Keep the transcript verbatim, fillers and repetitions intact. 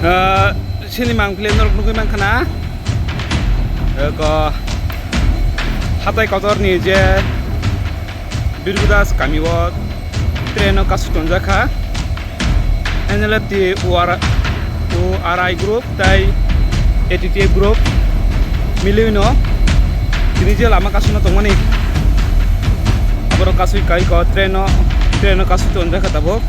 Ah, sini mangpili norok nugui mankha na. Eko hatai kotor ni je Birgudas kami o train o kasu tonjak kha. N L F T, U R, U R I group tai A T T F group milui no tini je lama kasu no tongmani. Aboro kasui kai ko train o, train o kasu tonjak kha tabuk.